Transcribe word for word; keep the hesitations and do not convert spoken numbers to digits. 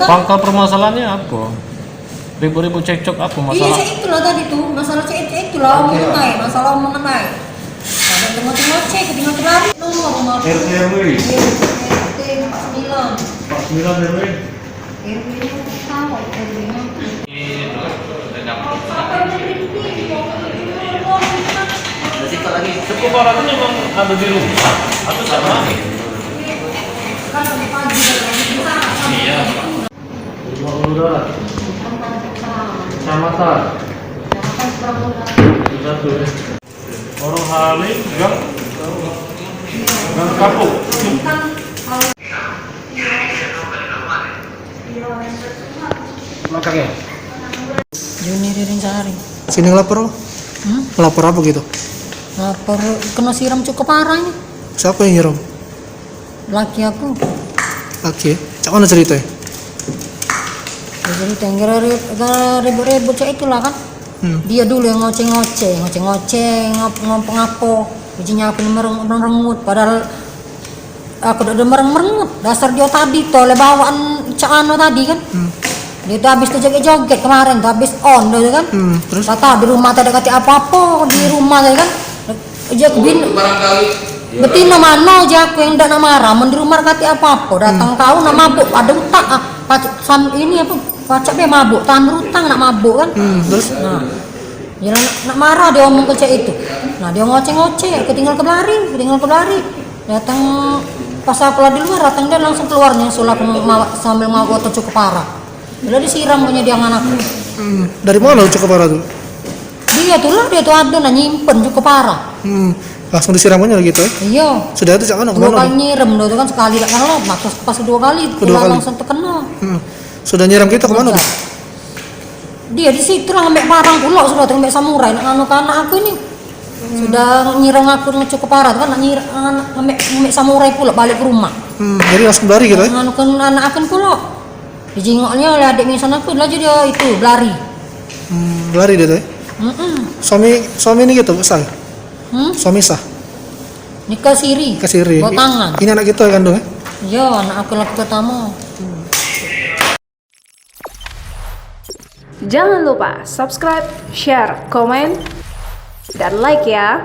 Pangkal permasalahannya apa? Ribut-ribut cekcok apa masalah? Iya, cek itulah tadi tuh, masalah cek, cek itulah, omongan baik, masalah omongan baik. Ada tengok-tengok cek, ketinggal lari nomor rumah. R T R W. Iya, R T empat sembilan. Empat sembilan R W. R W-nya tahu, R W-nya. Cukup orang itu memang ada di rumah atau sama? Iya. Rumah Udara. Kecamatan. Satu ya. Orang Halim, gang, gang Kapuk. Belakang ya? Juni Ririn Sari. Sini lapor apa? Hmm? Lapor apa gitu? Lapor kena siram cukup parah ini. Siapa yang nyiram? Laki aku. Laki? Cak mana cerita? Ya, cerita yang gara-gara ribut-ribut cak itulah kan. Hmm. Dia dulu yang ngoceh-ngoceh, ngoceh-ngoceh, ngap-, ngompo-ngapo. Bijinya aku ni mereng-, merengut, padahal aku dak ada mereng-merengut. Dasar dia tadi tu oleh bawaan cak anu tadi kan. Hmm. Dia tu habis tu joget-joget kemarin tu, habis on tu kan. Hmm, terus? Kata di rumah tak ada kata apa-apa, di rumah tu kan. Dia bin, betina mano je aku yang dak nak marah, men di rumah kata apa-apa. Datang kau nak mabuk, ada utak ah. Pacak sam-, ini apa? Pacak be mabuk, tahan berutang nak mabuk kan. Hmm, terus? Nah. Ya nak, nak marah dia omong ke cak itu. Nah, dia ngoceh-ngoceh, aku tinggal ke belari, aku tinggal ke belari. Datang pas aku lah di luar, datang dia langsung keluar nyusul aku ma-, sambil mau otot cukup parah. Bila disiram punya dia anak aku. Hmm, dari mana cukup parah tu? Dia tu lah, dia tu ada nak nyimpen cukup parah. Hmm, langsung disiram punya gitu ya? Iya. Sudah itu cak mana? Dua kemana kali tu? Nyiram dia tu kan, sekali tak kena, nah, terus pas kedua kali, kedua kali langsung terkena. Hmm. Sudah nyiram kita kemana tu? Dia di situ lah, ambek parang pulak sudah tu, ambek samurai nak nganu ke anak aku ini. Hmm. Sudah nyiram aku dengan cukup parah tu kan, nak nyiram, ambek, ambek samurai pulak balik ke rumah. Hmm, jadi langsung belari gitu ya? Nganu ke anak aku pulak. Dijingoknya oleh adik misan aku, laju dia itu belari. Hmm, belari dia tu ya? Mm-mm. Suami, suami ni gitu, sah? Hmm? Suami sah? Nikah siri. Nikah siri. Bawa tangan. Ini anak kita kandung ya? Iya, anak aku laki pertama. Jangan lupa subscribe, share, komen, dan like ya.